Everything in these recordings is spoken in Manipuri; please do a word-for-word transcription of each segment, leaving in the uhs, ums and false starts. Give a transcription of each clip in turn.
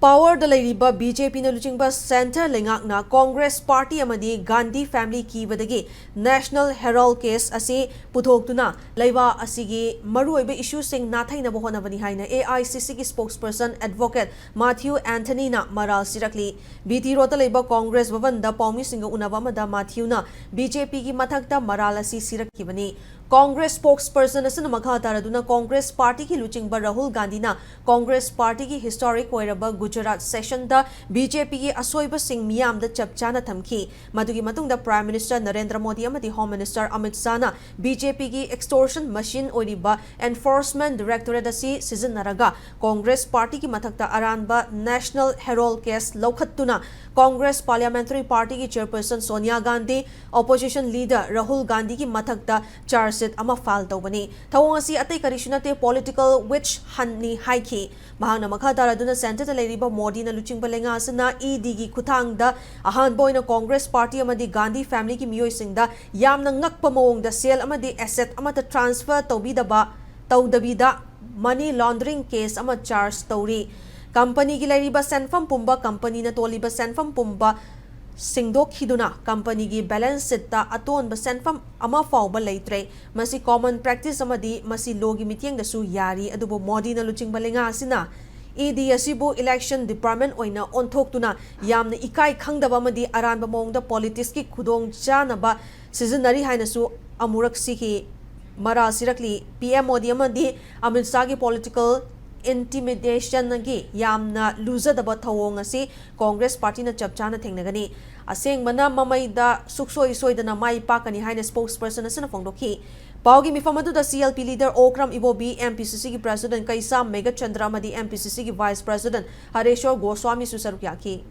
Powerꯗ ꯂꯩꯔꯤꯕ BJPꯅ ꯂꯨꯆꯤꯡꯕ Centre ꯂꯩꯉꯥꯛꯅ Congress Party ꯑꯃꯗꯤ Gandhi family ꯀꯤꯕꯗꯒꯤ National Herold case ꯑꯁꯤ ꯄꯨꯊꯣꯛꯇꯨꯅ ꯂꯩꯕꯥꯛ ꯑꯁꯤꯒꯤ ꯃꯔꯨꯑꯣꯏꯕ issueꯁꯤꯡ ꯅꯥꯊꯩꯅꯕ ꯍꯣꯠꯅꯕꯅꯤ ꯍꯥꯏꯅ AICCꯒꯤ spokesperson Advocate Matthew Anthonyꯅ ꯃꯔꯥꯜ ꯁꯤꯔꯛꯂꯤ꯫ BT Roadꯇ ꯂꯩꯕ Congress ꯚꯕꯟꯗ ꯄꯥꯎꯃꯤꯁꯤꯡꯒ ꯎꯅꯕ ꯑꯃꯗ Matthewꯅ BJPꯒꯤ ꯃꯊꯛꯇ ꯃꯔꯥꯜ ꯑꯁꯤ ꯁꯤꯔꯛꯈꯤꯕꯅꯤ꯫ Congress spokesperson ꯑꯁꯤꯅ ꯃꯈꯥ ꯇꯥꯔꯗꯨꯅ Congress Partyꯒꯤ ꯂꯨꯆꯤꯡꯕ ꯔꯥꯍꯨꯜ ꯒꯥꯟꯙꯤꯅ Congress Partyꯒꯤ historic ꯑꯣꯏꯔꯕ Gujarat sessionꯗ BJPꯒꯤ ꯑꯁꯣꯏꯕꯁꯤꯡ ꯃꯤꯌꯥꯝꯗ ꯆꯞ ꯆꯥꯅ ꯊꯝꯈꯤ꯫ ꯃꯗꯨꯒꯤ ꯃꯇꯨꯡꯗ Prime Minister ꯅꯔꯦꯟꯗ꯭ꯔ ꯃꯣꯗꯤ ꯑꯃꯗꯤ Home Minister Amit ꯁꯥꯍꯅ BJPꯒꯤ extortion machine ꯑꯣꯏꯔꯤꯕ Enforcement Directorate ꯑꯁꯤ ꯁꯤꯖꯤꯟꯅꯔꯒ Congress Partyꯒꯤ ꯃꯊꯛꯇ ꯑꯔꯥꯟꯕ National Herold case ꯂꯧꯈꯠꯇꯨꯅ Congress Parliamentary Partyꯒꯤ chairperson Sonia Gandhi, opposition leader Rahul ꯒꯥꯟꯙꯤꯒꯤ ꯃꯊꯛꯇ charge sheet ꯑꯃ file ꯇꯧꯕꯅꯤ꯫ ꯊꯧꯑꯣꯡ ꯑꯁꯤ ꯑꯇꯩ ꯀꯔꯤꯁꯨ ꯅꯠꯇꯦ, political witch huntꯅꯤ ꯍꯥꯏꯈꯤ꯫ ꯃꯍꯥꯛꯅ ꯃꯈꯥ ꯇꯥꯔꯗꯨꯅ Centreꯗ ꯂꯩꯔꯤꯕ ꯃꯣꯗꯤꯅ ꯂꯨꯆꯤꯡꯕ ꯂꯩꯉꯥꯛ ꯑꯁꯤꯅ EDꯒꯤ ꯈꯨꯠꯊꯥꯡꯗ ꯑꯍꯥꯟꯕ ꯑꯣꯏꯅ Congress Party ꯑꯃꯗꯤ Gandhi familyꯒꯤ ꯃꯤꯑꯣꯏꯁꯤꯡꯗ ꯌꯥꯝꯅ ꯉꯛꯄ ꯃꯑꯣꯡꯗ ꯁꯦꯜ ꯑꯃꯗꯤ asset ꯑꯃꯠꯇ transfer ꯇꯧꯕꯤꯗꯕ, ꯇꯧꯗꯕꯤꯗ money laundering case ꯑꯃ charge ꯇꯧꯔꯤ꯫ Companyꯒꯤ ꯂꯩꯔꯤꯕ ꯁꯦꯟꯐꯝ ꯄꯨꯝꯕ, companyꯅ ꯇꯣꯜꯂꯤꯕ ꯁꯦꯟꯐꯝ ꯄꯨꯝꯕ ꯁꯤꯡꯗꯣꯛꯈꯤꯗꯨꯅ companyꯒꯤ balance sheetꯇ ꯑꯇꯣꯟꯕ ꯁꯦꯟꯐꯝ ꯑꯃ ꯐꯥꯎꯕ ꯂꯩꯇ꯭ꯔꯦ꯫ ꯃꯁꯤ common practice ꯑꯃꯗꯤ ꯃꯁꯤ lawꯒꯤ ꯃꯤꯠꯌꯦꯡꯗꯁꯨ ꯌꯥꯔꯤ, ꯑꯗꯨꯕꯨ ꯃꯣꯗꯤꯅ ꯂꯨꯆꯤꯡꯕ ꯂꯩꯉꯥꯛ ꯑꯁꯤꯅ ED ꯑꯁꯤꯕꯨ election department ꯑꯣꯏꯅ ꯑꯣꯟꯊꯣꯛꯇꯨꯅ ꯌꯥꯝꯅ ꯏꯀꯥꯏ ꯈꯪꯗꯕ ꯑꯃꯗꯤ ꯑꯔꯥꯟꯕ ꯃꯑꯣꯡꯗ politicsꯀꯤ ꯈꯨꯗꯣꯡꯆꯥꯅꯕ ꯁꯤꯖꯤꯟꯅꯔꯤ ꯍꯥꯏꯅꯁꯨ ꯑꯃꯨꯔꯛ ꯁꯤꯈꯤ꯫ ꯃꯔꯥꯜ ꯁꯤꯔꯛꯂꯤ꯫ PM ꯃꯣꯗꯤ ꯑꯃꯗꯤ ꯑꯃꯤꯠ ꯁꯥꯍꯒꯤ political intimidationꯒꯤ ꯌꯥꯝꯅ ꯂꯨꯖꯗꯕ ꯊꯧꯑꯣꯡ ꯑꯁꯤ Congress Partyꯅ ꯆꯞ ꯆꯥꯅ ꯊꯦꯡꯅꯒꯅꯤ꯫ ꯑꯁꯦꯡꯕꯅ ꯃꯃꯩꯗ ꯁꯨꯛꯁꯣꯏ ꯁꯣꯏꯗꯅ ꯃꯥꯏ ꯄꯥꯛꯀꯅꯤ ꯍꯥꯏꯅ spokesperson ꯑꯁꯤꯅ ꯐꯣꯡꯗꯣꯛꯈꯤ꯫ ꯄꯥꯎꯒꯤ ꯃꯤꯐꯝ ꯑꯗꯨꯗ CLP leader ꯑꯣꯀ꯭ꯔꯝ ꯏꯕꯣꯕꯤ, MPCCꯒꯤ president ꯀꯩꯁꯥꯝ ꯃꯦꯘꯆꯟꯗ꯭ꯔ ꯑꯃꯗꯤ MPCCꯒꯤ vice president ꯍꯔꯦꯁꯣꯔ ꯒꯣꯁ꯭ꯋꯥꯃꯤꯁꯨ ꯁꯔꯨꯛ ꯌꯥꯈꯤ꯫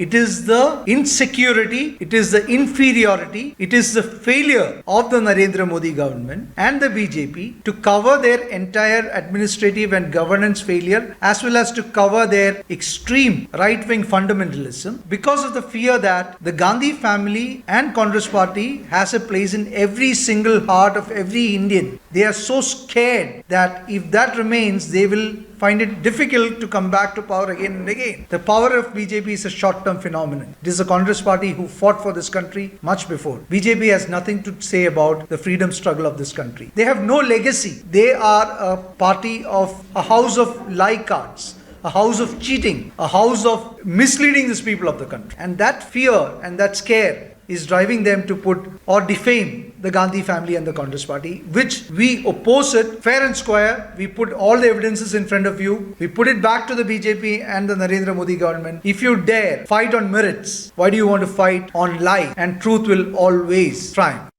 It is the insecurity, it is the inferiority, it is the failure of the Narendra Modi government and the B J P to cover their entire administrative and governance failure, as well as to cover their extreme right wing fundamentalism, because of the fear that the Gandhi family and Congress party has a place in every single heart of every Indian. They are so scared that if that remains, they will find it difficult to come back to power again and again. The power of B J P is a short term phenomenon. It is the Congress party who fought for this country much before. B J P has nothing to say about the freedom struggle of this country. They have no legacy. They are a party of a house of lie cards, a house of cheating, a house of misleading these people of the country. And that fear and that scare is driving them to put or defame the Gandhi family and the Congress party, which we oppose it fair and square. We put all the evidences in front of you. We put it back to the B J P and the Narendra Modi government. If you dare fight on merits, why do you want to fight on lie? And truth will always triumph.